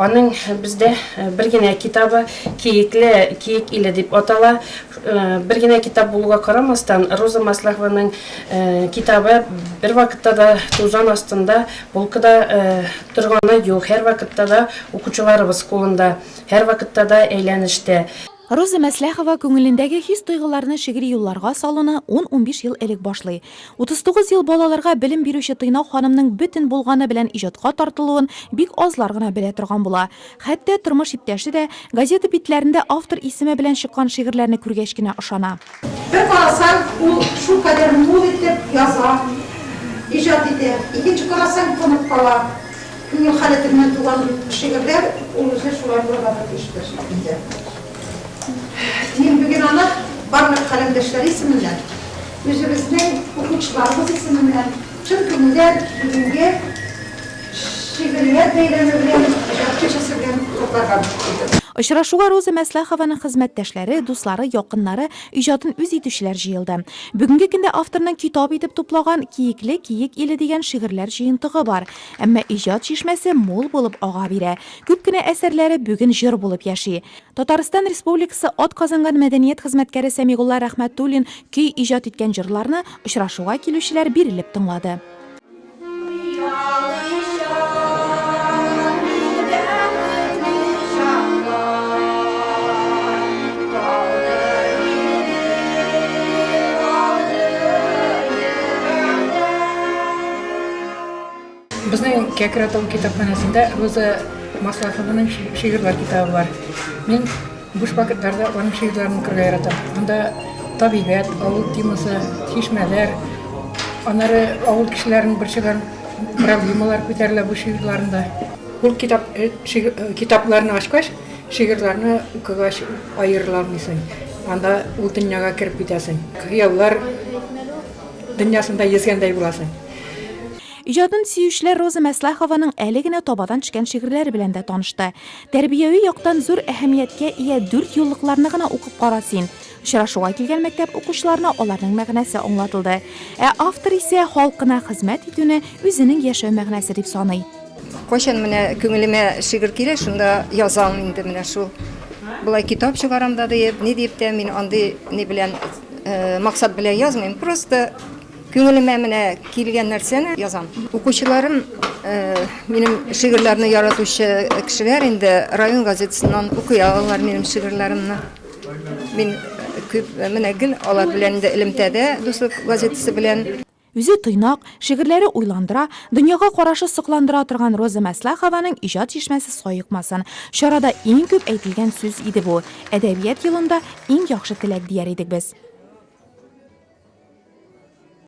Аның бездә бер генә китабы Киекле киек иле дип атала. Бер генә китап булуга карамастан, Роза Маслахованың китабы бервакытта да тузан астында, полкада торганы юк, һәрвакытта да укучыларыбыз кулында, һәрвакытта да әйләнештә. Роза Мәсләхова күңелендәге хис-тойгыларны шигъри юлларга салуны ун-унбиш ел элек башлый. 39 ел балаларга белем бирүче тыйнак ханымның бөтен булганы белән иҗатка тартылуын бик азлар гына белә торган була. Хәтта тормыш иптәше дә газета битләрендә автор исеме белән чыккан шигырьләрне күргәч кенә ышана. Бер карасаң, ул шулкадәр мул итеп яза, иҗат итә. Икенче карасаң, тынып кала. Күңел халәтеннән туган шигырьләр ул үзе шулай булырга да тиештер инде. Мин бүген аны барлык каләмдәшләре исеменнән, үзебезнең укучыларыбыз исеменнән чын күңелдән бүгенге шигърият бәйрәме белән, иҗат кичәсе белән котларга булдым. Очрашуга Роза Мәслахованың хезмәттәшләре, дуслары, якыннары, иҗатын үз итүчеләр җыелды. Бүгенге көндә авторның китап итеп туплаган Киекле киек иле дигән шигырьләр җыентыгы бар. Әмма иҗат чишмәсе мул булып ага бирә. Күп кенә әсәрләре бүген җыр булып яши. Татарстан Республикасы атказанган мәдәният хезмәткәре Сәмигулла Рәхмәтуллин көй иҗат иткән җырларны очрашуга килүчеләр бирелеп тыңлады. Безнең Кәкре Атау китапханәсендә Роза Маслахованың шигырьләр китабы бар. Мин буш вакытларда аның шигырьләрен укырга яратам. Анда табигать, авыл темасы, чишмәләр, аннары авыл кешеләрен борчыган проблемалар күтәрелә бу шигырьләрендә. Ул китап э, э, китапларны ачкач, шигырьләрне укыгач аерыла алмыйсың. Анда ул дөньяга кереп китәсең. Хыяллар дөньясында йөзгәндәй буласың. Иҗатын сөючеләр Роза Мәслахованың әле генә табадан төшкән шигырьләре белән дә танышты. Тәрбияви яктан зур әһәмияткә ия дүртьюллыкларны гына укып кара син. Очрашуга килгән мәктәп укучыларына аларның мәгънәсе аңлатылды. Ә автор исә халкына хезмәт итүне үзенең яшәү мәгънәсе дип саный. Кайчан менә күңелемә шигырь килә, шунда язам инде менә шул. Болай китап чыгарам да диеп, ни диеп тә мин андый ни белән максат белән язмыйм. Просто Күңелемә менә килгән нәрсәне язам. Укучыларым, минем шигырьләрне яратучы кешеләр инде район газетасыннан укый алалар минем шигырьләремне. Мин күп менә гел алар белән инде элемтәдә, Дуслык газетасы белән. Үзе тыйнак, шигырьләре уйландыра, дөньяга карашы сокландыра торган Роза Мәслахованың иҗат чишмәсе саекмасын. Чарада иң күп әйтелгән сүз иде бу. Әдәбият елында иң яхшы теләк дияр идек без.